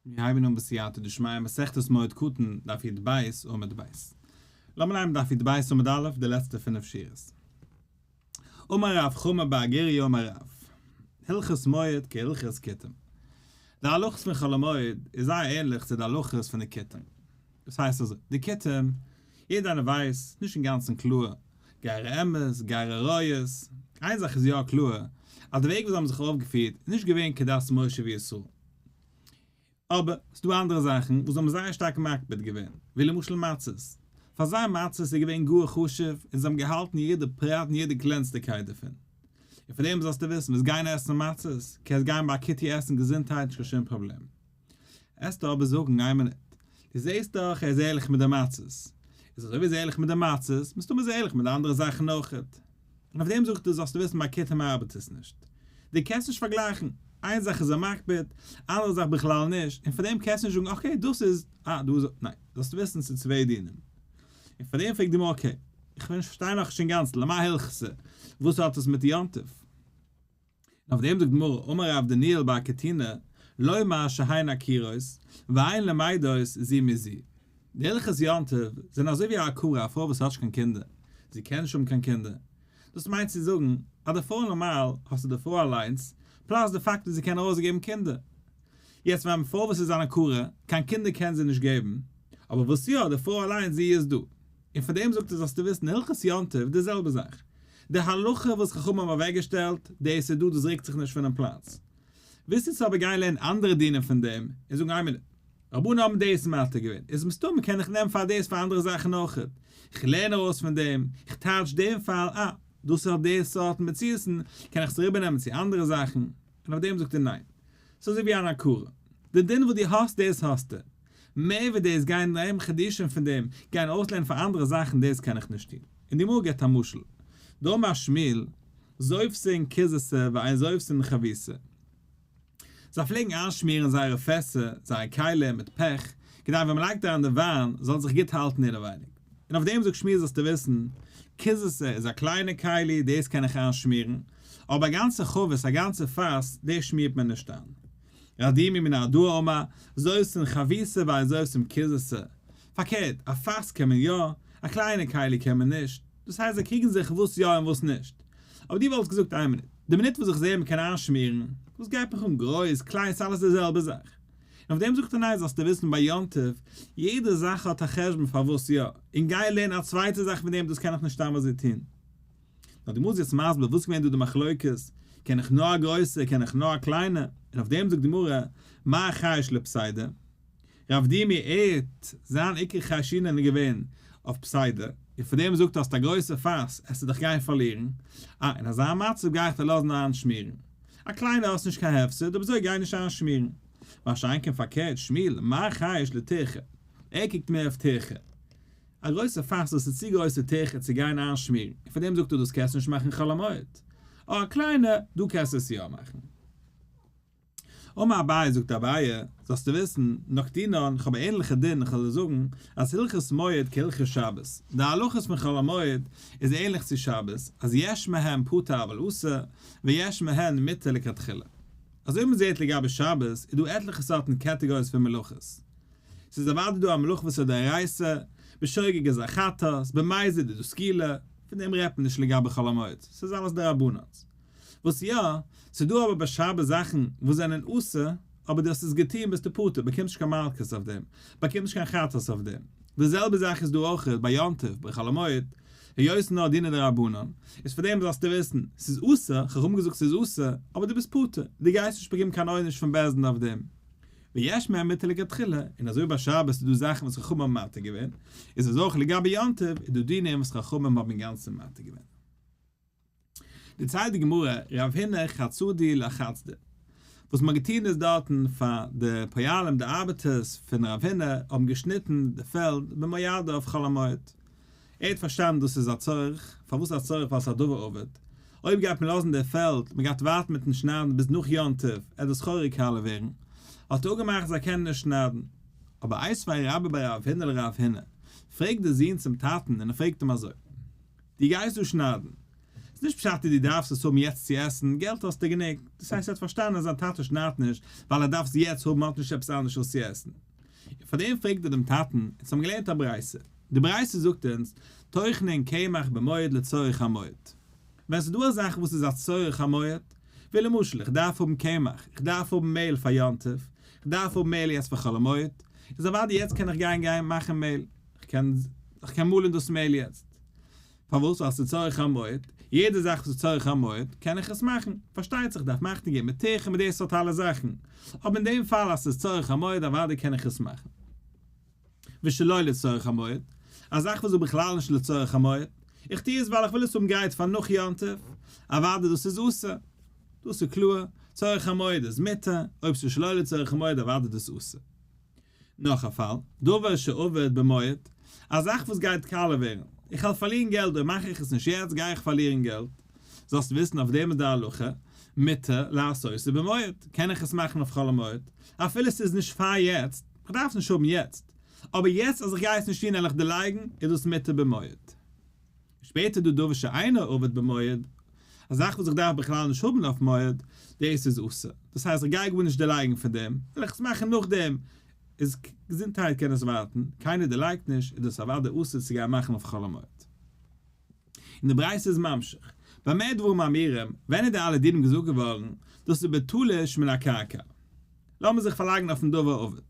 מיר הייבן אן בסייעתא דשמיא מסכת מועד קטן דף י"ב עמוד ב'. לאמיר ליינען דף י"ב עמוד א' די לעצטע פינף שורות. אמר רב חמא בר גוריא אמר רב, הלכות מועד כהלכות כותים. די הלכות פון חול המועד איז זייער ענליך צו די הלכות פון די כותים. דאס הייסט אזוי, די כותים, יעדער איינער ווייסט, נישט אינגאנצן קלאר, גרי אמת, גרי אריות, איין זאך איז יא קלאר, אז די וועג ווי זיי האבן זיך אויפגעפירט איז נישט געווען כדת משה וישראל. אבער ס'דא אנדערע זאכן וואס זיי האבן זייער שטארק מקפיד געווען, ווי למשל מצות. פאר זיי מצות איז געווען גאר חשוב און זיי האבן געהאלטן יעדע פרט און יעדע קלענסטע דערפון. און פאר דעם זאלסטו וויסן, וועסט גיין עסן מצות, קענסט גיין ביי א כותי עסן געזונטהייט נישט קיין שום פראבלעם. עסטו אבער זאגן, איין מינוט, דו זעסט דאך ער איז ערליך מיט די מצות, איז אזוי ווי ער איז ערליך מיט די מצות, מסתמא איז ער ערליך מיט די אנדערע זאכן אויכעט. און אויף דעם זאגט ער זאלסטו וויסן ביי כותים ארבעט עס נישט. דו קענסט נישט פארגלייכן, איין זאך איז ער מקפיד, אנדערע זאך בכלל נישט, און פאר דעם קענסטו נישט זאגן okay דאס איז אה דא איז ניין, זאלסטו וויסן ס'איז צוויי דינים. און פאר דעם פרעגט די גמרא okay, איך פארשטיי נאכנישט אינגאנצן, למאי הלכתא, וואס האט עס מיט יום טוב? און אויף דעם זאגט די גמרא, אמר רב דניאל בר קטינא, לומר שהן עקירות, ואין למדות זו מזו. די הלכות יום טוב זענען אזוי ווי א עקרה, א פרוי וואס האט נישט קיין קינדער, זי קען נישט האבן קיין קינדער. דאס מיינט צו זאגן אז די פרוי נארמאל האסטו די פרוי אליינס, plus די פאקט אז זי קען ארויסגעבן קינדער. יעצט ווען א פרוי וואס איז אן עקרה, קיין קינדער קען זי נישט געבן, אבער וואס יא, די פרוי אליינס זי איז דא. און פאר דעם זאגט ער זאלסטו וויסן הלכות יום טוב די זעלבע זאך, די הלכה וואס חכמים האבן אוועקגעשטעלט, דאס איז דא דאס רוקט זיך נישט פונעם פלאץ. ווילסט יעצט אבער גיין לערנען אנדערע דינים פון דעם, און זאגן איין מינוט, רבנן האבן דאס מתיר געווען, איז מסתמא קען איך נעמען פאר דאס פאר אנדערע זאכן אויכעט, איך לערן ארויס פון דעם, איך טייטש דעם פאל, אה, דאס האט די סארטן מציאות'ן, קען איך עס אריבערנעמען צו אנדערע זאכן, און אויף דעם זאגט ער ניין. ס'איז אזוי ווי אן עקרה. די דין וואס דו האסט דאס האסטו. מער ווי דאס גיין נעמען חידושים פון דעם, גיין אויסלערנען פאר אנדערע זאכן דאס קען איך נישט טון. און די גמרא גיבט א משל. דאמר שמואל, זובסין כוזתא ואין זובסין חביתא. זיי פלעגן איינשמירן זייערע פעסער, זייערע כלים, מיט פעך, כדי ווען מען לייגט אריין די וויין, זאל זיך גוט האלטן אינעווייניג. און אויף דעם זאגט שמואל זאלסטו וויסן, כוזתא איז א קליינע כלי, דאס קען איך איינשמירן, אבער א גאנצע חבית, א גאנצע פאס, דאס שמירט מען נישט איין. רב דימי מנהרדעא אמר, זובסין חביתא ואין זובסין כוזתא. פארקערט, א פאס קען מען יא, א קליינע כלי קען מען נישט. דאס הייסט זיי קריגן זיך וואס יא און וואס נישט. אבער דו וואלסט געזאגט איין מינוט, די מינוט וואס איך זע מען קען איינשמירן, וואס גייט מיך אן גרויס, קליין, ס'אלעס די זעלבע זאך. און אויף דעם זאגט ער ניין זאלסטו וויסן ביי יום טוב, יעדע זאך האט א חשבון פארוואס יא, און גיי לערן א צווייטע זאך פון דעם דאס קען איך נישט סתם אזוי טון. נאר די גמרא איז יעצט מסביר וואס איז געווען דא די מחלוקת, קען איך נאר א גרויסע, קען איך נאר א קליינע, און אויף דעם זאגט די גמרא, מר חייש לפסידא, רב דימי ער'ט זיין עיקר חיישינן איז געווען אויף פסידא, און פאר דעם זאגט האסט א גרויסע פאס עסטו דיך גיין פארלירן, אה אין אזא מצב גיי איך דיר לאזן איינשמירן, א קליינע האסט נישט קיין הפסד אבער אזוי גיי נישט איינשמירן, מה שאין כן פארקערט שמואל מר חייש לטירחא, ער קוקט מער אויף טירחא. א גרויסע פאס וואס איז צו גרויס די טירחא צו גיין איינשמירן, און פאר דעם זאגט ער דאס קענסטו נישט מאכן חול המועד, אבער א קליינע דא קענסטו עס יא מאכן. אמר אביי זאגט אביי, זאלסטו וויסן, נקטינן, כ'האב א ענליכע דין, כ'וועל דיר זאגן, אז הלכות מועד כהלכות שבת, די הלכות פון חול המועד איז ענליך צו שבת, אז יש מהן פטור אבל אסור, ויש מהן מותר לכתחילה. אזוי ווי מ'זעט לגבי שבת, איז דא עטליכע סארטן categories פון מלאכות. ס'איז אוודאי דא א מלאכה וואס איז דאורייתא, בשוגג איז א חטאת, במזיד איז דא סקילה, פון דעם רעדט מען נישט לגבי חול המועד, ס'איז אלעס דרבנן'ס. וואס יא, ס'איז דא אבער ביי שבת זאכן וואס זענען אסור, אבער דו האסט עס געטון ביסטו פטור, באקומסט נישט קיין מלקות אויף דעם, באקומסט נישט קיין חטאת אויף דעם. די זעלבע זאך איז דא אויך ביי יום טוב, ביי חול המועד, היות נאר דינא דרבנן, איז פאר דעם זאלסטו וויסן, ס'איז אסור, חכמים האבן געזאגט ס'איז אסור, אבער דו ביסט פטור, דו גייסט נישט באקומען קיין עונש פון בית דין אויף דעם. ויש מהן מותר לכתחילה, און אזוי ביי שבת איז דא זאכן וואס חכמים האבן מתיר געווען, איז אזוי אויך לגבי יום טוב איז דא דינים וואס חכמים האבן אינגאנצן מתיר געווען. דערציילט די גמרא, רב הונא חצדי לחצדי, וואס מ'האט געטון איז דארטן פאר די פועלים די ארבעטערס פון רב הונא האבן געשניטן די פעלד במועדו אויף חול המועד, ער האט פארשטאנען דאס איז א צורך, פארוואס א צורך ווייל ס'איז א דבר אבד, אויב גייט מען לאזן די פעלד, מען גייט ווארטן מיטן שניידן ביז נאך יום טוב, עט די סחורה קאלע ווערן, האט ער אפגעמאכט זיי קענען נישט שניידן. אבער איתיביה רבה בר רב הונא לרב הונא, פרעגט דער זון צום טאטן און ער פרעגט אים אזוי, דו גייסט דא שניידן? ס'איז נישט פשט אז דו דארפסט עס האבן יעצט צו עסן, געלט האסטו גענוג. דאס הייסט ער האט פארשטאנען אז זיין טאטע שניידט נישט ווייל ער דארף עס יעצט האבן האט נישט עפעס אנדערש וואס צו עסן. און פאר דעם פרעגט ער דעם טאטן, אונז האבן געלערנט א ברייתא, די ברייתא זאגט אונז, טוחנין קמח במועד לצורך המועד. ווען ס'איז דא א זאך וואס איז א צורך המועד, ווי למשל איך דארף האבן קמח, איך דארף האבן מעהל פאר יום טוב, איך דארף האבן מעהל יעצט פאר חול המועד, איז אוודאי יעצט קען איך גיין גיין מאכן מעהל, איך קען איך קען מאלן דאס מעהל יעצט. פארוואס? ווייל ס'איז צורך המועד, יעדע זאך וואס איז צורך המועד קען איך עס מאכן, פארשטייט זיך דארף מען אכטונג געבן מיט טירחא מיט די סארט אלע זאכן, אבער אין דעם פאל אז ס'איז צורך המועד אוודאי קען איך עס מאכן. ושלא לצורך המועד, א זאך וואס איז בכלל נישט לצורך המועד, איך טו עס ווייל איך וויל עס האבן גרייט פאר נאך יום טוב, אוודאי דאס איז אסור, דאס איז קלאר, צורך המועד איז מותר, אויב ס'איז שלא לצורך המועד אוודאי דאס אסור. נאך א פאל, דבר שאבד במועד, א זאך וואס גייט קאלע ווערן, איך וועל פארלירן געלט אויב מאך איך עס נישט יעצט גיי איך פארלירן געלט, זאלסט וויסן אויף דעם איז די הלכה, מותר לעשותו במועד, קען איך עס מאכן אויף חול המועד, אפילו ס'איז נישט פאר יעצט, איך דארף עס נישט האבן יעצט, אבער יעצט אז איך גיי עס נישט טון וועל איך דערלייגן, איז דאס מותר במועד. שפעטער דא דבר שאינו אבד במועד, א זאך וואס איך דארף בכלל נישט האבן אויף מועד, דאס איז אסור, דאס הייסט איך גיי גארנישט דערלייגן פון דעם, וועל איך עס מאכן נאכדעם, איז געזונטהייט קען עס ווארטן, קיינער דערלייגט נישט, איז דאס אוודאי אסור צו גיין מאכן אויף חול המועד. און די ברייתא איז ממשיך, במה דברים אמורים, ווען איז די אלע דינים געזאגט געווארן, דאס איז בתלוש מן הקרקע. לאמיר זיך פארלייגן אויפן דבר אבד.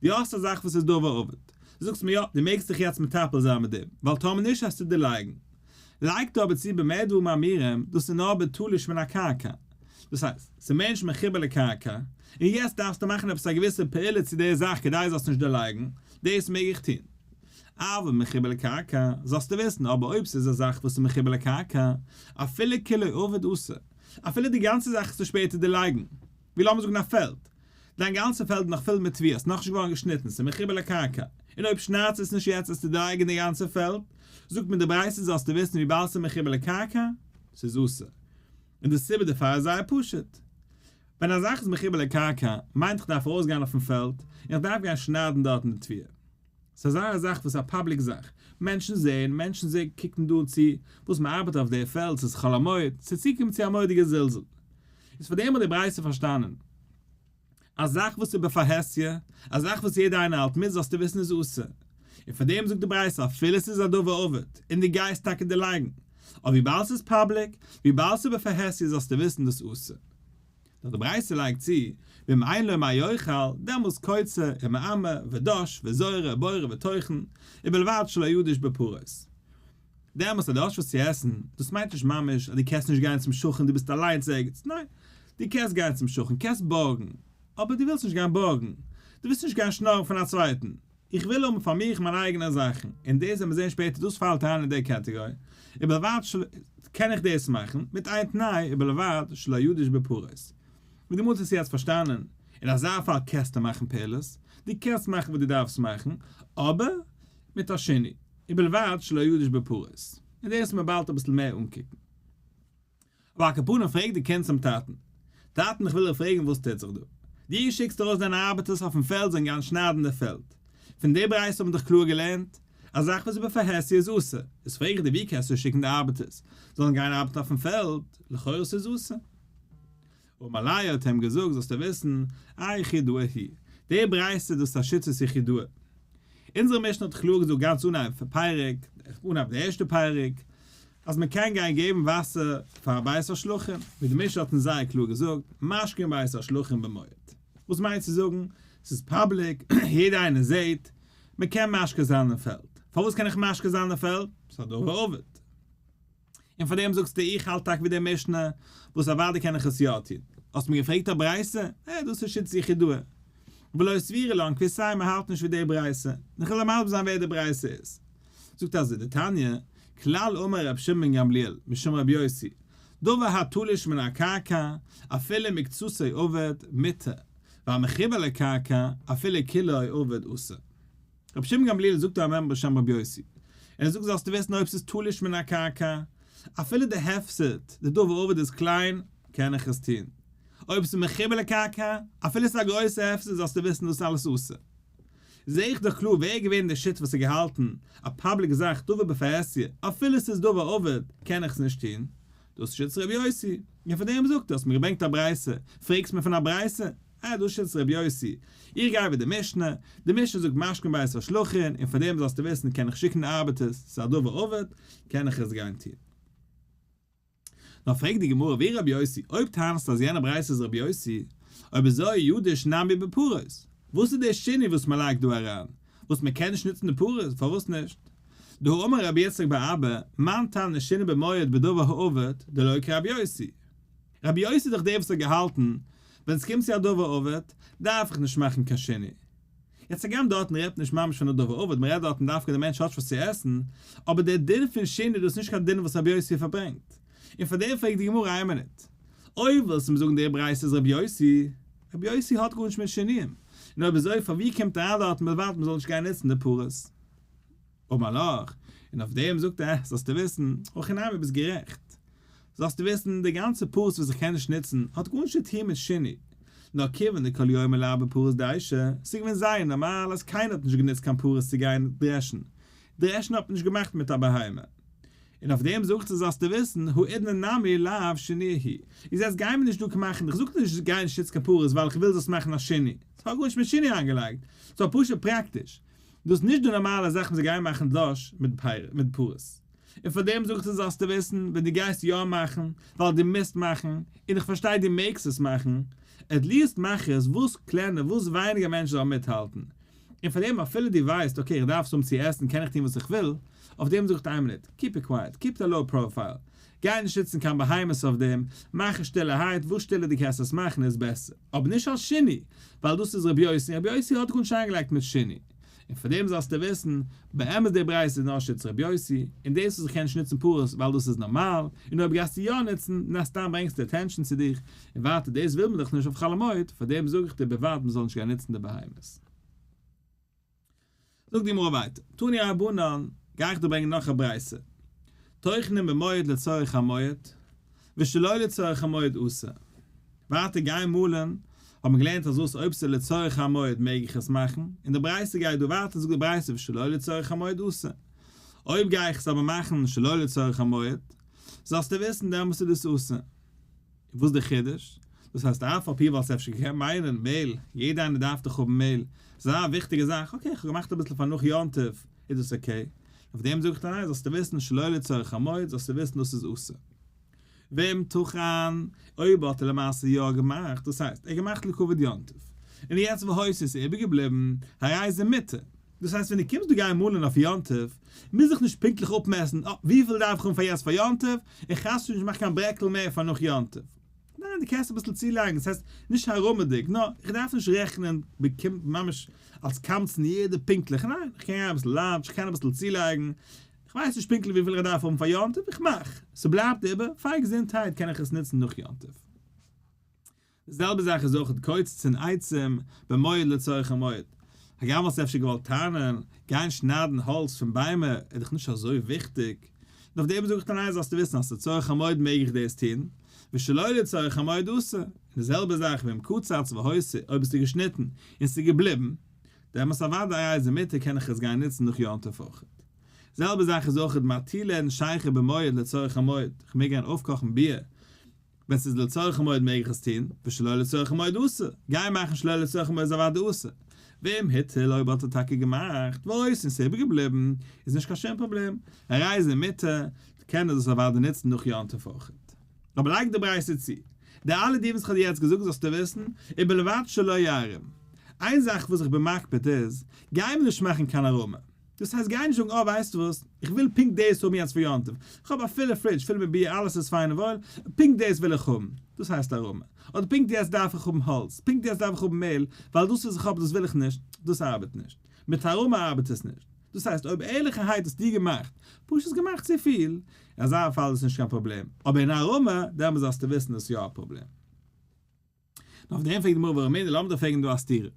דו האסט א זאך וואס איז דבר אבד. דו זאגסט מיר יא, דו מעגסט זיך יעצט מטפל זיין מיט דעם, ווייל טאמער נישט וועסטו דערלייגן. לייגט אבער צו במה דברים אמורים, דאס איז נאר בתלוש מן הקרקע. דאס הייסט, ס'איז מער נישט מחובר לקרקע, און יעצט דארפסטו מאכן עפעס א געוויסע פעולה צו די זאך כדי זאלסט נישט דערלייגן, דאס מעג איך טון. אבל מחובר לקרקע, זאלסטו וויסן, אבער אויב ס'איז א זאך וואס איז מחובר לקרקע, אפילו כולו אבד אסור, אפילו די גאנצע זאך איז צו שפעטער דערלייגן, ווי לאמיר זאגן א פעלד, דיין גאנצע פעלד איז נאך פול מיט תבואה, ס'איז נאכנישט געווארן געשניטן, ס'איז מחובר לקרקע, און אויב שניידסטו עס נישט יעצט וועסטו דערלייגן די גאנצע פעלד, זאגט מיר די ברייתא זאלסטו וויסן וויבאלד ס'איז מחובר לקרקע, ס'איז אסור. און די סיבה דערפאר איז זייער פשוט. ווען א זאך איז מחובר לקרקע, מיינט איך דארף ארויסגיין אויפן פעלד, און איך דארף גיין שניידן דארטן די תבואה. ס'איז אזא זאך וואס איז א public זאך, מענטשן זעען, מענטשן זע קוקן דא צו וואס מ'ארבעט אויף די פעלד, ס'איז חול המועד, ס'איז צוקומען צו א מורא'דיגע זלזול. איז פאר דעם האט די ברייתא פארשטאנען, א זאך וואס איז בפרהסיא, א זאך וואס יעדער איינער האלט מיט זאלסטו וויסן איז אסור. און פאר דעם זאגט די ברייתא אפילו ס'איז א דבר אבד, און דו גייסט טאקע דערלייגן, אבער וויבאלד ס'איז public, וויבאלד ס'איז בפרהסיא זאלסטו וויסן דאס אסור. נאר די ברייתא לייגט צו, ואם אין לו מה יאכל, דעמאלס קוצר ומעמר ודש וזורע ובורר וטוחן, ובלבד שלא ידוש בפרות. דעמאלס אז דו האסט וואס צו עסן, דאס מיינט נישט ממש אז דו קענסט נישט גיין צום שכן דו ביסט אליינס ערגעץ, ניין, דו קענסט גיין צום שכן, קענסט בארגן, אבער דו ווילסט נישט גיין בארגן, דו ווילסט נישט גיין שנארן פון א צווייטן, איך וויל האבן פאר מיך מיין אייגענע זאכן, און דאס וועט מען זען שפעטער דאס פאלט אריין אין די קעטעגארי, ובלבד של קען איך דאס מאכן, מיט איין תנאי, ובלבד שלא ידוש בפרות. ווי די מאלט עס יעצט פארשטאנען, אין אזא פאל קענסטו מאכן פעולות, דו קענסט מאכן וואס דו דארפסט מאכן, אבער מיט א שינוי, ובלבד שלא ידוש בפרות. און דאס וועט מען באלד אביסל מער אנקוקן. אבער על כל פנים פרעגט די קינד צום טאטן, טאטן איך וויל דיך פרעגן וואס טוט זיך דא? דו שיקסט ארויס דיינע ארבעטערס אויפן פעלד זאלן גיין שניידן די פעלד, פון די ברייתא האט מען דאך קלאר געלערנט א זאך וואס איז בפרהסיא איז אסור, איז פרעג איך דיר ווי קענסטו שיקן די ארבעטערס זאלן גיין ארבעטן אויפן פעלד, לכאורה ס'איז אסור. אמר ליה האט אים געזאגט זאלסטו וויסן, איחידאה היא, די ברייתא דאס איז א שיטת יחידאה. אונזערע משנה האט קלאר געזאגט גאנץ אנהייב פרק, אנהייב די ערשטע פרק, אז מען קען גיין געבן וואסער פאר בית השלחין, ווי די משנה האט אונז זייער קלאר געזאגט, משקין בית השלחין במועד. וואס מיינט צו זאגן, ס'איז public, יעדער איינער זעט, מען קען משקה זיין אין פעלד. פארוואס קען איך משקה זיין אין פעלד? ס'איז א דבר אבד. און פאר דעם זאגסטו איך האלט טאקע ווי די משנה, וואס אוודאי קען איך עס יא טון. האסט מיר געפרעגט א ברייתא? אה, דאס איז שיטת יחידאה. ולא סבירא לן כוותיה מען האלט נישט ווי די ברייתא. און איך וועל דיר מסביר זיין ווער די ברייתא איז. זאגט אזוי די תניא, כלל אמר רבי שמעון בן גמליאל משום רבי יוסי, דבר התלוש מן הקרקע, אפילו מקצתו אבד, מותר, והמחובר לקרקע, אפילו כולו אבד אסור. רבי שמעון גמליאל זאגט א מימרא בשם רבי יוסי, און ער זאגט זאלסטו וויסן אויב ס'איז תלוש מן הקרקע, אפילו די הפסד, די דבר אבד איז קליין, קען איך עס טון. אויב ס'איז מחובר לקרקע, אפילו ס'איז א גרויסע הפסד זאלסטו וויסן דאס איז אלעס אסור. זעה איך דאך קלאר ווער איז געווען דער שיטה וואס האט געהאלטן א public זאך דבר בפרהסיא, אפילו ס'איז דבר אבד, קען איך עס נישט טון. דאס איז שיטת רבי יוסי, און פאר דעם זאגט ער, האסט מיר געברענגט א ברייתא, פרעגסט מיר פון א ברייתא? אה, דאס איז שיטת רבי יוסי, איך גיי ווי די משנה, די משנה זאגט משקין בעת השלחין, און פאר דעם זאלסטו וויסן קען איך שיקן ארבעטערס, ס'איז א דבר אבד, קען איך עס גיין טון. נאר פרעגט די גמרא ווי רבי יוסי, אויב טענה'סטו אז יענע ברייתא איז רבי יוסי, אויב אזוי ידיש נמי בפרות, וואס איז די שינוי וואס מען לייגט דא אריין, וואס מען קען נישט נוצן די פרות, פארוואס נישט? דהא אמר רבי יצחק בר אבא, מאן תנא שינוי במועד בדבר האבד, דלא כרבי יוסי. רבי יוסי איז דאך דער וואס האט געהאלטן, ווען עס קומט צו א דבר אבד, דארף איך נישט מאכן קיין שינוי. יעצט הגם דארטן רעדט מען נישט ממש פון א דבר אבד, מען רעדט דארטן דווקא דער מענטש האט נישט וואס צו עסן, אבער דער דין פון שינוי דאס איז נישט קיין דין וואס רבי יוסי פארברענגט. און פאר דעם פרעגט די גמרא איין מינוט, אויב ווילסטו מיר זאגן די ברייתא איז רבי יוסי, רבי יוסי האט גארנישט מיט שינויים, און אויב אזוי פאר ווי קומט אריין דארטן מלבד מען זאל נישט גיין נוצן די פרות? אמר לך, און אויף דעם זאגט ער, זאלסטו וויסן, הכי נמי ביסט גערעכט, זאלסטו וויסן, די גאנצע פרות וואס איך קען נישט נוצן, האט גארנישט צו טון מיט שינוי, נאר כיוון דכל יומא לאו בפרות דיישא, ס'איז געווען זייער נארמאל אז קיינער האט נישט גענוצט קיין פרות צו גיין דרעשן, דרעשן האט מען נישט געמאכט מיט א בהמה. און אויף דעם זאגט ער זאלסטו וויסן, האידנא נמי לאו שינוי הוא, איז יעצט גיי מיר נישט דא מאכן, איך זאג דיר נישט גיי נישט נוצן קיין פרות ווייל איך וויל זאלסט מאכן א שינוי, ס'האט גארנישט מיט שינוי איינגעלייגט, ס'איז פשוט פראקטיש, דאס איז נישט די נארמאלע זאך מ'זאל גיין מאכן דבש מיט פרות. און פאר דעם זאג איך דיר זאלסטו וויסן ווען דו גייסט יא מאכן, ווייל דו מוזט מאכן, און איך פארשטיי דו מעגסט עס מאכן, at least מאך עס וואס קלענער וואס ווייניגער מענטשן זאלן מיטהאלטן. און פאר דעם אפילו דו ווייסט okay איך דארף עס האבן צו עסן קען איך טון וואס איך וויל, אויף דעם זאג איך דיר איין מינוט, keep it quiet, keep it a low profile, גיי נישט נוצן קיין בהמות אויף דעם, מאך עס שטילערהייט, וואס שטילער דו קענסט עס מאכן איז בעסער, אבער נישט אלס שינוי, ווייל דאס איז רבי יוסי, און רבי יוסי האט גארנישט איינגעלייגט מיט שינוי. און פאר דעם זאלסטו וויסן, באמת די ברייתא איז נאר שיטת רבי יוסי, און דאס וואס איך קען נישט נוצן פרות ווייל דאס איז נארמאל, און אויב גייסטו יא נוצן, מן הסתם ברענגסטו attention צו דיך, און ווייטער דאס וויל מען דאך נישט אויף חול המועד, פאר דעם זאג איך דיר בלבד מען זאל נישט גיין נוצן די בהמות. זאגט די גמרא ווייטער, תנו רבנן, גיי איך דיר ברענגען נאך א ברייתא, טוחנין במועד לצורך המועד, ושלא לצורך המועד אסור. ווייטער גיין מאלן, האט מען געלערנט אז וואס אויב ס'איז לצורך המועד מעג איך עס מאכן, און די ברייתא גייט דא ווייטער זאגט די ברייתא ושלא לצורך המועד אסור. אויב גיי איך עס אבער מאכן שלא לצורך המועד, זאלסטו וויסן דעמאלטס איז דאס אסור. און וואס איז די חידוש? דאס הייסט אף על פי וואלסט אפשר געקענט מיינען מעהל, יעדע איינער דארף דאך האבן מעהל, ס'איז א וויכטיגע זאך, okay איך האב געמאכט אביסל פאר נאך יום טוב, איז דאס okay? אויף דעם זאג איך דיר ניין, זאלסטו וויסן שלא לצורך המועד, זאלסטו וויסן דאס איז אסור. ואם טחן, אויב האט ער למעשה יא געמאכט, דאס הייסט, ער האט געמאכט לכבוד יום טוב, און יעצט והותר איז איבערגעבליבן, הרי זה מותר. דאס הייסט ווען דו קומסט דא גיין מאלן אויף יום טוב, מוז איך נישט פונקטליך אפמעסטן, אה, וויפיל דארף איך האבן פאר יעצט פאר יום טוב, און חס ושלום נישט מאכן קיין ברעקל מער פאר נאך יום טוב. ניין, דו קענסט אביסל צולייגן, דאס הייסט, נישט הערמה'דיג, נאר איך דארף נישט רעכענען בקומט ממש אלס קמצן יעדע פונקטליך, ניין, איך קען גיין אביסל large, איך קען אביסל צולייגן, איך ווייס נישט פונקטליך וויפיל איך דארף האבן פאר יום טוב, איך מאך, ס'בלייבט איבער, פאר געזונטהייט קען איך עס נוצן נאך יום טוב. די זעלבע זאך איז אויך קוצצין עצים במועד לצורך המועד. הגם וואלסט אפשר געוואלט טענה'ן, גיין שניידן האלץ פון ביימער איז דאך נישט אזוי וויכטיג. און אויף דעם זאג איך דיר ניין זאלסטו וויסן אז לצורך המועד מעג איך דאס טון, ושלא לצורך המועד אסור. און די זעלבע זאך ואם קצץ והותר, אויב האסטו געשניטן און ס'איז געבליבן, דעמאלס אוודאי איז מותר קען איך עס גיין נוצן נאך יום טוב אויך. זעלבע זאך איז אויך מטילין שכר במועד לצורך המועד, כ'מעג גיין אויפקאכן ביר ווען ס'איז לצורך המועד מעג איך עס טון, ושלא לצורך המועד אסור, גיין מאכן שלא לצורך המועד איז אוודאי אסור. ואם הטיל אויב האט ער טאקע געמאכט, והותר און ס'איז איבערגעבליבן, איז נישט קיין שום פראבלעם, הרי זה מותר, קען ער דאס אוודאי נוצן נאך יום טוב אויך. אבער לייג די ברייתא צו, די אלע דינים וואס כ'האב דיר יעצט געזאגט זאלסטו וויסן, ובלבד שלא יערים. איין זאך וואס איך בין מקפיד איז, גיי מיר נישט מאכן קיין הערמה. דאס הייסט גיי נישט זאגן אה ווייסטו וואס, איך וויל פונקט דאס האבן יעצט פאר יום טוב, איך האב א פילע fridge פול מיט ביר אלעס איז פיין און וואויל, פונקט דאס וויל איך האבן, דאס הייסט הערמה. אדער פונקט יעצט דארף איך האבן האלץ, פונקט יעצט דארף איך האבן מעהל, ווייל דאס וואס איך האב דאס וויל איך נישט, דאס ארבעט נישט. מיט הערמה ארבעט עס נישט. דאס הייסט אויב ערליכערהייט האסטו געמאכט, פשוט געמאכט צופיל, אין אזא פאל איז עס נישט קיין פראבלעם, אבער אין הערמה, דעמאלס זאלסטו וויסן דאס איז יא א פראבלעם. נאר אויף דעם פרעגט די גמרא ורמינהו, לאמיר דיר פרעגן דא א סתירה.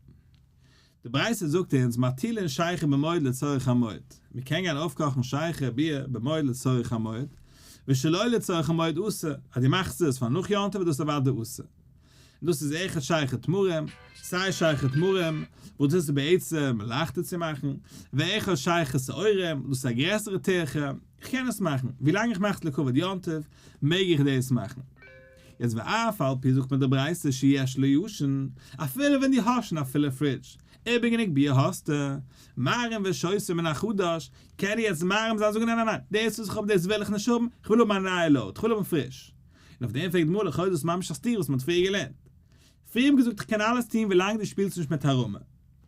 די ברייתא זאגט אונז מטילין שכר במועד לצורך המועד, מען קען גיין אויפקאכן שכר ביר במועד לצורך המועד, ושלא לצורך המועד אסור, אז דו מאכסט עס פאר נאך יום טוב איז דאס אוודאי אסור. און דאס איז אחד שכר תמרים, סיי שכר תמרים, וואס דאס איז בעצם לייכטער צו מאכן, ואחד שייכי שעורים, דאס איז א גרעסערע טירחה, איך קען עס מאכן, ווילאנג איך מאך עס לכבוד יום טוב, מעג איך דאס מאכן. יעצט ואף על פי זאגט מיר די ברייתא שיש לו ישן, אפילו ווען דו האסט שוין א פולע פרידזש, איבער גענוג ביר האסטו, מערים ושותה מן החדש, קען איך יעצט מערים זיין זאגן ניין ניין ניין, דאס וואס איך האב דאס וויל איך נישט האבן, איך וויל האבן א נייע load, איך וויל האבן פריש. און אויף דעם פרעגט די גמרא לכאו' איז דאס ממש א סתירה וואס מען האט פריער געלערנט. פריער האט מען געזאגט איך קען אלעס טון ווילאנג דו שפילסט נישט מיט הערמה.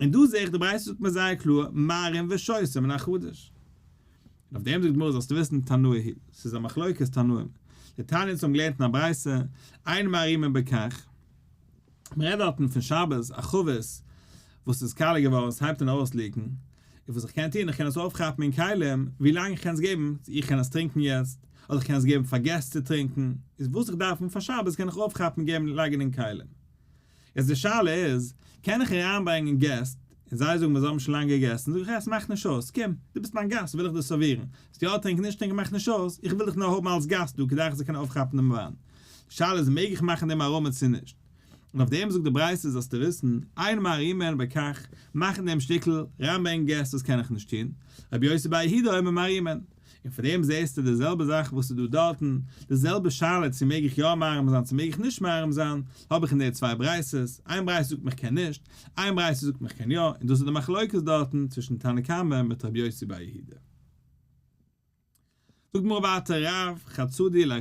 און דא זעה איך די ברייתא זאגט מיר זייער קלאר מערים ושותה מן החדש. און אויף דעם זאגט די גמרא זאלסטו וויסן תנאי היא, ס'איז א מחלוקת תנאים. די תנאים האבן געלערנט אין א ברייתא, אין מערימין בכך. מ'רעדט דארטן פון שבת א חבית וואס איז קאלע געווארן עס הייבט אן אויס leak ן, און וואס איך קען טון איך קען עס אויפכאפן אין כלים ווי לאנג איך קען עס געבן, צו איך קען עס טרינקן יעצט, אדער איך קען עס געבן פאר געסט צו טרינקן, איז וואס איך דארף האבן פאר שבת קען איך אויפכאפן און געבן לייגן אין כלים. יעצט די שאלה איז, קען איך אריינברענגען געסט, און זיי זאגן מיר זיי האבן שוין לאנג געגעסן, זאג איך עס מאכט נישט אויס, קום, דו ביסט מיין גאסט וויל איך דיר סערווירן, וועסט יא טרינקן נישט טרינקן מאכט נישט אויס, איך וויל דיך נאר האבן אלס גאסט דא כדי איך זאל קענען אויפכאפן דעם וויין. די שאלה איז מעג איך מאכן דעם הערמה צו נישט? און אויף דעם זאגט די ברייתא זאלסטו וויסן, אין מערימין בכך, מאכן דעם שטיקל, אריינברענגען געסט דאס קען איך נישט טון, רבי יוסי בר יהודה אומר מערימין. און פון דעם זעסטו די זעלבע זאך וואס איז דא דארטן, די זעלבע שאלה צו מעג איך יא מערים זיין צו מעג איך נישט מערים זיין, האב איך אין די צוויי ברייתות, איין ברייתא זאגט מיך קען נישט, איין ברייתא זאגט מיך קען יא, און דאס איז די מחלוקת דארטן צווישן תנא קמא מיט רבי יוסי בר יהודה. זאגט גמרא ווייטער רב חצדי ליה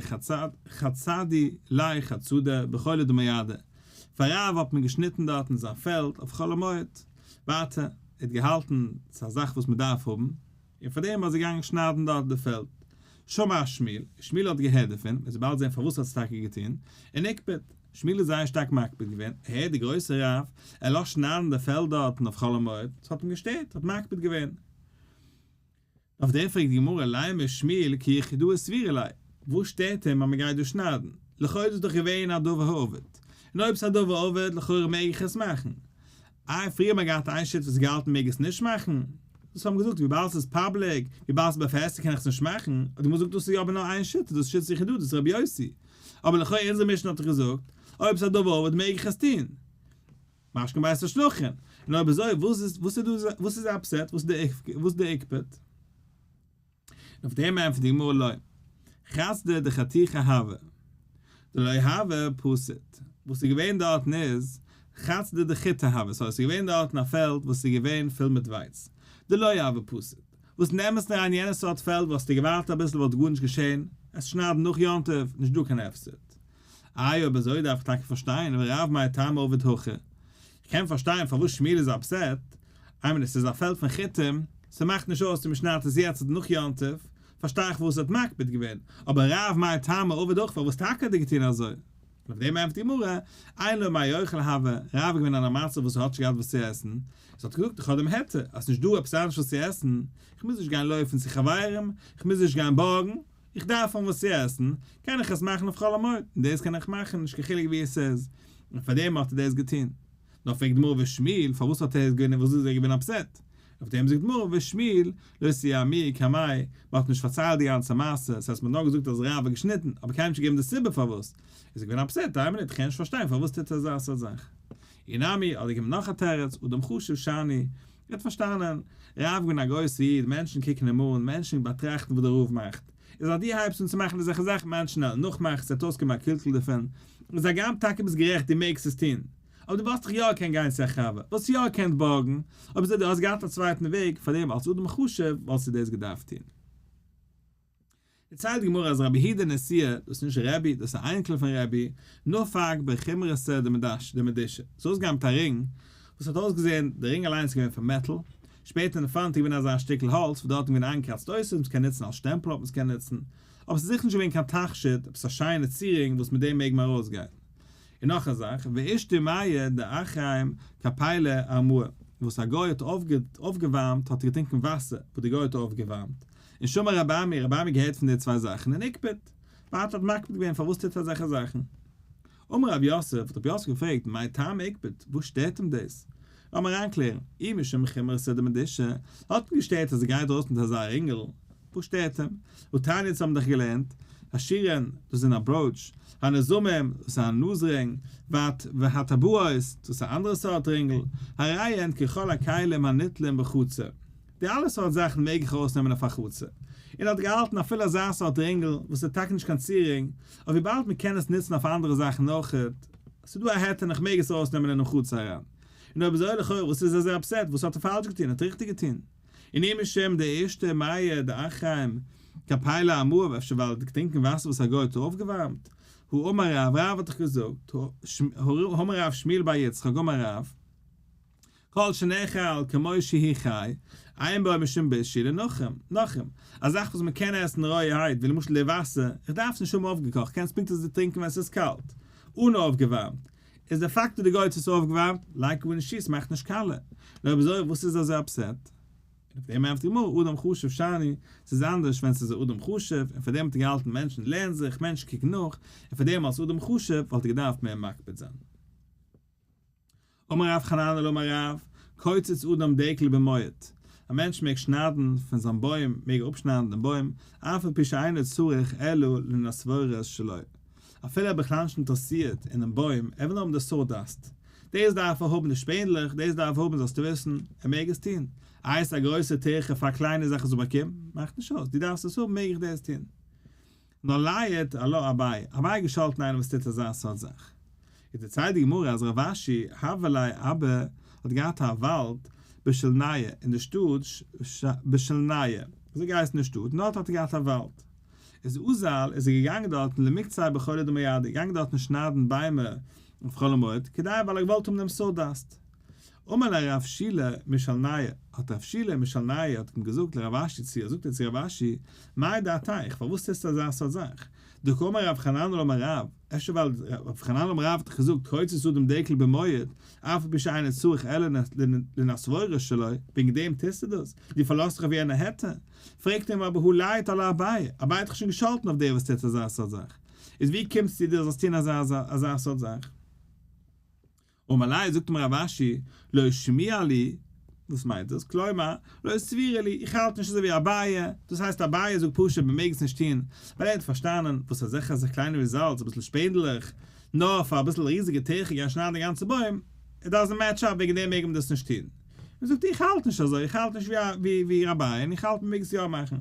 חצדי ליה חצדה בחולא דמועדא, פאר רב האט מען געשניטן דארט אין זיין פעלד אויף חול המועד, ווייטער, ער האט געהאלטן ס'איז א זאך וואס מ'דארף האבן, און פאר דעם איז ער געגאנגען שניידן דארט די פעלד. שמע שמואל, שמואל האט געהערט דערפון, מ'וועט באלד זען פארוואס ער האט עס טאקע געטון, און הקפיד, שמואל איז זייער שטארק מקפיד געווען, ער הערט די גרויסע רב, ער לאזט שניידן די פעלד דארטן אויף חול המועד, ס'האט אים געשטערט, האט מקפיד געווען. אויף דעם פרעגט די גמרא, לימא שמואל כיחידאה סבירא ליה, וואס שטערט אים אז מ'גייט דא שניידן? לכאורה איז דאס דאך געווען א דבר האבד, און אויב ס'איז א דבר האבד לכאורה מעג איך עס מאכן. איי פריער האט מען געהאט איין שיטה וואס געהאלטן מעג עס נישט מאכן? דאס האבן געזאגט וויבאלד ס'איז פאבליק, וויבאלד ס'איז באפעסטיגט קען איך עס נישט מאכן, האט די גמרא געזאגט דאס איז אבער נאר איין שיטה דאס איז שיטת יחידאה דאס איז רבי יוסי, אבער לכאו' אונזער משנה האט דאך געזאגט אויב ס'איז א דבר האבד מעג איך עס טון, משקין בית השלחין, און אויב אזוי וואס איז וואס איז דא וואס איז upset וואס איז די איקפת? און אויף דעם ענטפערט די גמרא לא חסדא דחתיכה הוה דלא הוה פסיט, וואס איז געווען דארטן איז חסדא דחיטה הוה, סארי ס'איז געווען דארטן א פעלד וואס איז געווען פול מיט ווייץ, דלא הוה פסיט, וואס נעם עס אריין יענע סארט פעלד וואלסטו געווארט אביסל וואלט גארנישט געשען, עס שניידן נאך יום טוב, נישט דא קיין הפסד. איי אויב אזוי דארף איך טאקע פארשטיין ורב מאי טעמא עביד הכי, איך קען פארשטיין פארוואס שמואל איז upset, איי מין עס איז א פעלד פון חיטים, ס'מאכט נישט אויס צו מ'שניידט עס יעצט אדער נאך יום טוב, פארשטיי איך פארוואס ער האט מקפיד געווען, אבער רב מאי טעמא עביד הכי פארוואס טאקע האט ער געטון אזוי? און אויף דעם ענטפערט די גמרא, אין לו מה יאכל הוה, רב איז געווען אין א מצב וואס ער האט נישט געהאט וואס צו עסן, איז האט ער געזאגט איך האב דעם היתר, אז ס'נישט דא עפעס אנדערש וואס צו עסן, איך מוז נישט גיין לויפן צו חברים, איך מוז נישט גיין בארגן, איך דארף האבן וואס צו עסן, קען איך עס מאכן אויף חול המועד, און דאס קען איך מאכן, נישט קיין חילוק ווי עס איז, און פאר דעם האט ער דאס געטון. נאר פרעגט די גמרא ושמואל, פארוואס האט ער עס געווען און וואס איז ער געווען upset? אויף דעם זאגט די גמרא ושמואל לא סיימוה קמיה, מען האט נישט פארציילט די גאנצע מעשה, ס'הייסט מען האט נאר געזאגט אז רב האט געשניטן, אבער קיינעם נישט געגעבן די סיבה פארוואס, איז ער געווען upset, איין מינוט, איך קען נישט פארשטיין פארוואס טוט ער אזא סארט זאך. אי נמי, אדער געבן נאך א תירוץ, אדם חשוב שאני, ער האט פארשטאנען, רב געווען א גרויסע איד, מענטשן קוקן אים אן, מענטשן באטראכטן וואס דער רב מאכט, איז אז דו הייבסט אן צו מאכן אזעלכע זאכן מענטשן וועלן נאכמאכן, ס'וועט אויסקומען א קלקול דערפון, איז הגם טאקע ביסט גערעכט דו מעגסט עס טון, אבער דו וואלסט דאך יא געקענט גיין צו א חבר, וואלסט יא געקענט בארגן, אויב אזוי דו האסט געהאט א צווייטן וועג, פארדעם אלס אדם חשוב וואלסטו דאס געדארפט טון. דערציילט די גמרא אז רבי יהודה נשיאה, דאס איז נישט רבי, דאס איז א אייניקל פון רבי, נפק בחומרתא דמדושא, ס'איז אויסגעגאנגען מיט א רינג, וואס האט אויסגעזען, די רינג אליינס איז געווען פון מעטאל, שפעטער אין די פראנט איז געווען אזא שטיקל האלץ וואס דארט איז געווען איינגעקראצט אותיות, מ'קען נוצן אלס שטעמפל האט מען עס קענען נוצן, אבער ס'איז זיכער נישט געווען קיין תכשיט, עפעס א שיינע צירונג וואס מיט דעם מעג מען ארויסגיין. און נאך א זאך, ואישתי מיא דאחים קפילא ארמאה, וואס א גוי האט אויפגעווארמט האט ער געטרינקען וואסער וואס די גוי האט אויפגעווארמט, און שמע רבי אמי, רבי אמי געהערט פון די צוויי זאכן און הקפיד, ווייטער האט מקפיד געווען פארוואס טוט ער אזעלכע זאכן. אמר רב יוסף, האט רב יוסף געפרעגט, מאי טעמא איקפד, וואס שטערט אים דאס? לאמיר אריינקלערן, אי משום חומרתא דמדושא, האט אים געשטערט אז ער גייט ארויס מיט אזא רינגל, וואס שטערט אים? והתניא אונז האבן דאך געלערנט, השירין, דאס זענען א בראוטש, הנזמים, דאס איז א נאז רינג, והטבעות, דאס איז א אנדערע סארט רינגל, הרי הן ככל הכלים הניטלים בחצר. די אלע סארט זאכן מעג איך ארויסנעמען אויף א חצר. און האט געהאלטן אפילו אזא סארט רינגל וואס איז טאקע נישט קיין צירונג, אבער וויבאלד מען קען עס נוצן אויף אנדערע זאכן אויכעט, ס'איז דא א היתר און איך מעג עס ארויסנעמען אינעם חצר אריין. און אויב אזוי לכאורה וואס איז ער אזוי upset? וואס האט ער פאלש געטון? ער האט ריכטיג געטון. און אי משום דאישתי מיא דאחרים קפיליה אמאי, אפשר ווייל ער האט געטרינקען וואסער וואס א גוי האט אויפגעווארעמט. הא אמר רב, רב האט דאך געזאגט, הא אמר רב שמואל בר יצחק אמר רב, כל שנאכל כמו שהוא חי, אין בו משום בישול לנכרים, א זאך וואס מען קען עסן רויערהייט, ווי למשל די וואסער, איך דארף עס נישט האבן אויפגעקאכט, איך קען עס פונקט אזוי טרינקען ווען עס איז קאלט, אן אויפגעווארעמט, איז די פאקט אז די גוי האט עס אויפגעווארעמט, לייקו און שיס מאכט נישט קאלע, נאר אויב אזוי וואס איז אזוי upset? און אויף דעם ענטפערט די גמרא, אדם חשוב שאני, ס'איז אנדערש ווען ס'איז א אדם חשוב, און פאר דעם האט ער געהאלטן מענטשן לערנען זיך, מענטשן קוקן נאך, און פאר דעם אלס אדם חשוב וואלט ער געדארפט מער מקפיד זיין. אמר רב חננאל אמר רב, קוצץ אדם דקל במועד, א מענטש מעג שניידן פון זיין בוים, מעג ער אפשניידן דעם בוים, אף על פי שאינו צריך אלא לנסבורת שלו, אפילו ער איז בכלל נישט אינטערעסירט אינעם בוים, ער וויל נאר האבן די sawdust, דאס דארף ער האבן די שפענדלעך, דאס דארף ער האבן זאלסטו וויסן, ער מעג עס טון, איי עס איז א גרויסע טירחה פאר א קליינע זאך עס זאל באקומען, מאכט נישט אויס, דו דארפסט עס האבן מעג איך דאס טון. נאר לייט עלה אביי, אביי האט געשאלטן איינעם וואס טוט אזא סארט זאך. איז דערציילט די גמרא אז רב אשי הוה ליה אבא האט געהאט א וואלד בשלניא אין די שטאט בשלניא, אזוי געהייסן די שטאט, און דארט האט ער געהאט א וואלד. איז אזל איז ער געגאנגען דארטן למקצע בחולא דמועדא, געגאנגען דארטן שניידן ביימער אויף חול המועד, כדי ווייל ער האט געוואלט האבן דעם sawdust. אמר ליה רב שילא משלניא, האט רב שילא משלניא האט אים געזאגט לרב אשי צו, זאגט ער צו רב אשי, מאי דעתיך, פארוואס טוסטו אזא סארט זאך? דקאמר רב חננאל אמר רב, אפשר ווייל רב חננאל אמר רב האט דאך געזאגט קוצץ אדם דקל במועד, אף על פי שאינו צריך אלא לנסבורת שלו, וועגן דעם טוסטו דאס? דו פארלאזט זיך אויף יענע היתר? פרעגט אים אבער הא לייט עלה אביי, אביי האט דאך שוין געשאלטן אויף דער וואס טוט אזא סארט זאך, איז ווי קומסטו דו זאלסט טון אזא סארט זאך? אמר ליה, זאגט אים רב אשי, לא שמיע לי, וואס מיינט דאס? כלומר, לא סבירא לי, איך האלט נישט אזוי ווי אביי, דאס הייסט אביי זאגט פשוט מען מעג עס נישט טון, ווייל ער האט פארשטאנען וואס אזעלכע אזעלכע קליינע results, אביסל שפענדלעך, נאר פאר אביסל ריזיגע טירחה גיין שניידן די גאנצע בוים, it doesn't match up, וועגן דעם מעג מען דאס נישט טון. און זאגט איך האלט נישט אזוי, איך האלט נישט ווי אביי, און איך האלט מען מעג עס יא מאכן.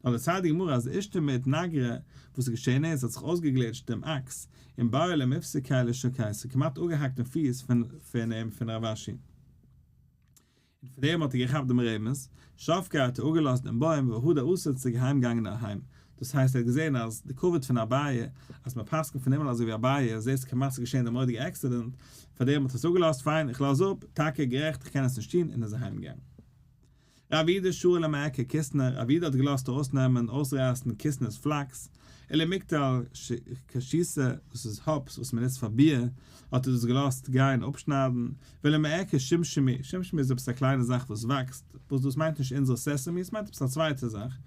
נאר דערציילט די גמרא אז אישתמיט נגרא, וואס איז געשען איז, האט זיך אויסגעגליטשט דעם אקס, און בעא למיפסקיה לשוקייסא, ס'האט כמעט אפגעהאקט דעם פיס פון פון אים פון רב אשי. און פון דעם האט ער געכאפט דעם רמז, שבקיה האט ער אפגעלאזט דעם בוים והדר אתא צוריק אהיים געגאנגען אהיים, דאס הייסט ער האט געזען אז די כבוד פון אביי, אז מען פסק'נט פון הימל אזוי ווי אביי, זעסט כמעט ס'איז געשען די מורא'דיגע accident, פאר דעם האט ער עס אפגעלאזט, פיין איך לאז אפ, טאקע גערעכט איך קען עס נישט טון, און איז אהיים געגאנגען. רב יהודה שרא למיעקר כיתנא, רב יהודה האט געלאזט ארויסנעמען, אויסרייסן, כיתנא'ס פלאקס, ולמקטל כשיתא, דאס איז hops וואס מען נוצט פאר ביר, האט ער דאס געלאזט גיין אפשניידן, ולמיעקר שומשמי, שומשמי איז עפעס א קליינע זאך וואס וואקסט, וואס דאס מיינט נישט אונזערע sesame, עס מיינט עפעס א צווייטע זאך,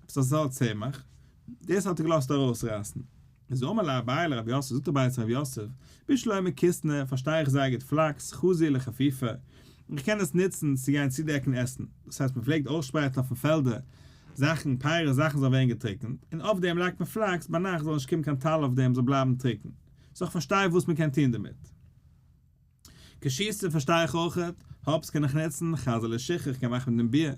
עפעס א סארט צמח, דאס האט ער געלאזט ארויסרייסן. איז אמר ליה אביי לרב יוסף, זאגט אביי צו רב יוסף, בשלמא כיתנא, פארשטיי איך זייער גוט פלאקס, חזי לחפיפה, איך קען עס נוצן צו גיין צודעקן עסן, דאס הייסט מען פלעגט אויסשפרייטן אויפן פעלדער זאכן, פירות זאכן זאל ווערן געטריקנט, און אויף דעם לייגט מען פלאקס, ביינאכט זאל נישט קומען קיין טל אויף דעם זאל בלייבן טריקן, so איך פארשטיי וואס מען קען טון דערמיט. כשיתא פארשטיי איך אויכעט, hops קען איך נוצן, חזי לשיכרא איך קען מאכן מיט דעם ביר.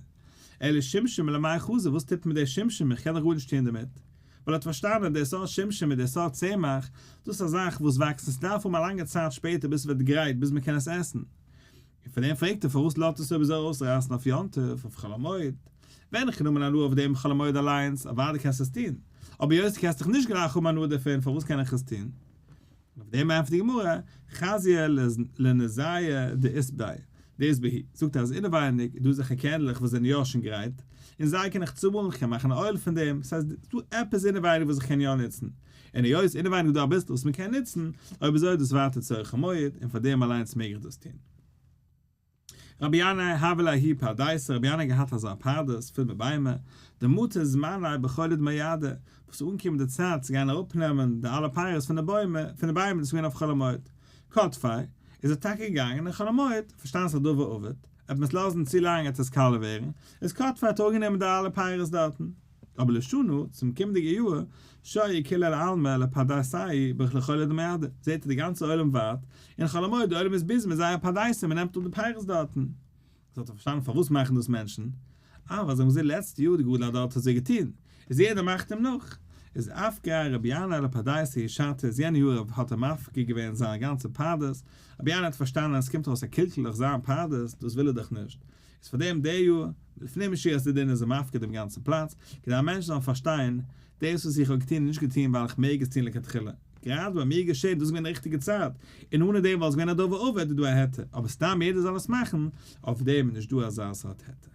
אלא שומשמי למאי חזי, וואס טוט מען מיט די שומשמי, איך קען דאך גארנישט טון דערמיט. ווייל ער האט פארשטאנען די סארט שומשמי מיט די סארט צמח, דאס איז א זאך וואס וואקסט און ס'דארף האבן א לאנגע צייט שפעטער ביז ס'ווערט גרייט ביז מ'קען עס עסן. און פון דעם פרעגט ער פארוואס לאזט עס אויב אזוי אויסרייסן אויף יום טוב, אויף חול המועד. ווען איך נעם הנאה אויף דעם חול המועד אליינס, אוודאי קענסטו עס טון. אבער היות דו קענסט דאך נישט גלייך האבן הנאה דערפון, פארוואס קען איך עס טון? און אויף דעם ענטפערט די גמרא, חזיא לנזייא דאית ביה, דאית בהו, זאגט ער אז אינעווייניג איז דא אזעלכע קערנדלעך וואס זענען יא שוין גרייט, און זיי קען איך צומאלן, איך קען מאכן א אויל פון דעם, ס'הייסט ס'איז דא עפעס אינעווייניג וואס איך קען יא נוצן, און היות אינעווייניג איז דא אביסל וואס מ'קען נוצן, אויב אזוי איז דאס ווייטער צורך המועד, און פאר דעם אליינס מעג איך דאס טון. רבי ינאי הוה ליה ההוא פרדיסא, רבי ינאי האט געהאט אזא פרדס פול מיט ביימער, דמטא זמניה בחולא דמועדא, וואס איז אנגעקומען די צייט צו גיין אראפנעמען די אלע פירות פון די בוימער, פון די ביימער, דאס איז געווען אויף חול המועד. קטפיה, איז ער טאקע געגאנגען אין חול המועד, פארשטאנען ס'איז א דבר אבד, עט מען עס לאזן צו לאנג עט עס קאלע ווערן, איז קטפיה האט אראפגענומען די אלע פירות דארטן. אבער לשנה, צום קומענדיגע יאר, שוהי כולי עלמא לפרדסייהו בחולא דמועדא, זעט ער די גאנצע עולם ווארט, אין חול המועד די עולם איז busy מיט זייער פרדסים מען נעמט אפ די פירות דארטן. איז האט ער פארשטאנען פארוואס מאכן דאס מענטשן, אה ווייל זיי האבן געזען לעצטע יאר די גדול הדור האט אזוי געטון, איז יעדער מאכט אים נאך. איז אפקעיה רבי ינאי לפרדסיה שתא, איז יענע יאר האט ער מפקיר געווען זיין גאנצע פרדס, רבי ינאי האט פארשטאנען אז עס קומט ארויס א קלקול דורך זיין פרדס, דאס וויל ער דאך נישט, איז פאר דעם די יאר, לפנים משורת הדין איז ער מפקיר דעם גאנצן פלאץ, כדי מענטשן זאלן פארשטיין, דאס וואס איך האב געטון איז נישט געטון ווייל איך מעג עס טון לכתחילה, גראדע ביי מיר געשען דאס איז געווען די ריכטיגע צייט, און אנע דעם וואלט עס געווען א דבר אבד איז דא א היתר, אבער סתם יעדער זאל עס מאכן, אויף דעם איז נישט דא אזא סארט היתר.